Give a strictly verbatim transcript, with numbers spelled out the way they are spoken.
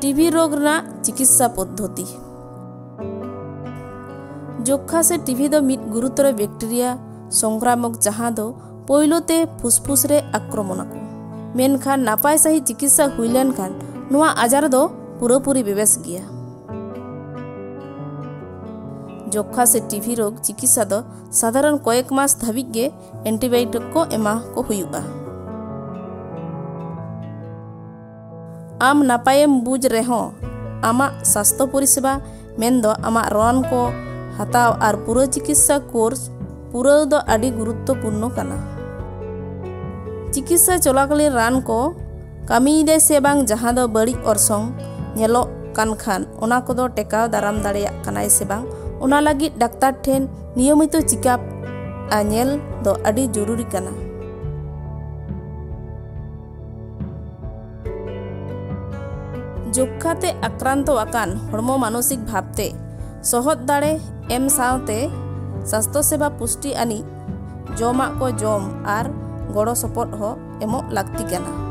TV ᱨᱳᱜᱽ ᱨᱮᱱᱟᱜ ᱪᱤᱠᱤᱛᱥᱟ ᱯᱚᱫᱽᱫᱷᱚᱛᱤ᱾ ᱡᱚᱠᱠᱷᱟ ᱥᱮ ᱴᱤᱵᱷᱤ ᱫᱚ ᱢᱤᱫ ᱜᱩᱨᱩᱛᱚᱨ ᱵᱮᱠᱴᱮᱨᱤᱭᱟ ᱥᱚᱝᱠᱨᱟᱢᱚᱠ, ᱡᱟᱦᱟᱸ ᱫᱚ ᱯᱳᱭᱞᱳ ᱛᱮ ᱯᱷᱩᱥᱯᱷᱩᱥ ᱨᱮ ᱟᱠᱨᱚᱢᱚᱱ ᱟᱠᱚ᱾ ᱢᱮᱱᱠᱷᱟᱱ ᱱᱟᱯᱟᱭ ᱥᱟᱹᱦᱤᱡ ᱪᱤᱠᱤᱛᱥᱟ ᱦᱩᱭ ᱞᱮᱱᱠᱷᱟᱱ ᱱᱚᱣᱟ ᱟᱡᱟᱨ ᱫᱚ ᱯᱩᱨᱟᱹᱯᱩᱨᱤ ᱵᱮᱵᱮᱥ ᱜᱮᱭᱟ᱾ ᱡᱚᱠᱠᱷᱟ ᱥᱮ ᱴᱤᱵᱷᱤ ᱨᱳᱜᱽ ᱪᱤᱠᱤᱛᱥᱟ ᱫᱚ ᱥᱟᱫᱷᱟᱨᱚᱱ ᱠᱚᱭᱮᱠ ᱢᱟᱥ ᱫᱷᱟᱹᱵᱤᱡ ᱜᱮ ᱮᱱᱴᱤᱵᱟᱭᱳᱴᱤᱠ ᱠᱚ ᱮᱢᱟ ᱠᱚ ᱦᱩᱭᱩᱜᱼᱟ᱾ ᱟᱢ ᱱᱟᱯᱟᱭᱮᱢ ᱵᱩᱡᱽ ᱨᱮᱦᱚᱸ, ᱟᱢᱟᱜ ᱥᱟᱥᱛᱷᱚ ᱯᱚᱨᱤᱥᱮᱵᱟ, ᱢᱮᱱᱫᱚ ᱟᱢᱟᱜ ᱨᱟᱱ ᱠᱚ ᱦᱟᱛᱟᱣ ᱟᱨ ᱯᱩᱨᱟᱹ ᱪᱤᱠᱤᱛᱥᱟ ᱠᱳᱨᱥ ᱯᱩᱨᱟᱹᱣ ᱫᱚ ᱟᱹᱰᱤ ᱜᱩᱨᱩᱛᱛᱚᱯᱩᱨᱱᱚ ᱠᱟᱱᱟ᱾ ᱪᱤᱠᱤᱛᱥᱟ ᱪᱚᱞᱟᱠᱟᱞᱤᱱ ᱨᱟᱱ ᱠᱚ ᱠᱟᱹᱢᱤᱭᱮᱫᱟᱭ ᱥᱮ ᱵᱟᱝ, ᱡᱟᱦᱟᱸ ᱫᱚ ᱵᱟᱹᱲᱤᱡ ᱚᱨᱥᱚᱝ ᱧᱮᱞᱚᱜ ᱠᱟᱱ ᱠᱷᱟᱱ, ᱚᱱᱟ ᱠᱚᱫᱚ ᱴᱮᱠᱟᱣ ᱫᱟᱨᱟᱢ ᱫᱟᱲᱮᱭᱟᱜ ᱠᱟᱱᱟᱭ ᱥᱮ ᱵᱟᱝ, ᱚᱱᱟ ᱞᱟᱹᱜᱤᱫ ᱰᱟᱠᱛᱟᱨ ᱴᱷᱮᱱ ᱱᱤᱭᱚᱢᱤᱛᱚ ᱪᱮᱠᱟᱯ ᱟᱨ ᱧᱮᱞ ᱫᱚ ᱟᱹᱰᱤ ᱡᱚᱨᱩᱨᱤ ᱠᱟᱱᱟ᱾ ᱡᱚᱠᱠᱷᱟ ᱛᱮ ᱟᱠᱨᱟᱱᱛᱚ ᱟᱠᱟᱱ ᱦᱚᱲᱢᱚ ᱢᱟᱱᱚᱥᱤᱠ ᱵᱷᱟᱵᱽᱛᱮ ᱥᱚᱦᱚᱫ ᱫᱟᱲᱮ ᱮᱢ ᱥᱟᱶᱛᱮ ᱥᱟᱥᱛᱷᱚ ᱥᱮᱵᱟ ᱯᱩᱥᱴᱤ ᱟᱹᱱᱤᱡ ᱡᱚᱢᱟᱜ ᱠᱚ ᱡᱚᱢ ᱟᱨ ᱜᱚᱲᱚ ᱥᱚᱯᱚᱦᱚᱫ ᱦᱚᱸ ᱮᱢᱚᱜ ᱞᱟᱹᱠᱛᱤ ᱠᱟᱱᱟ᱾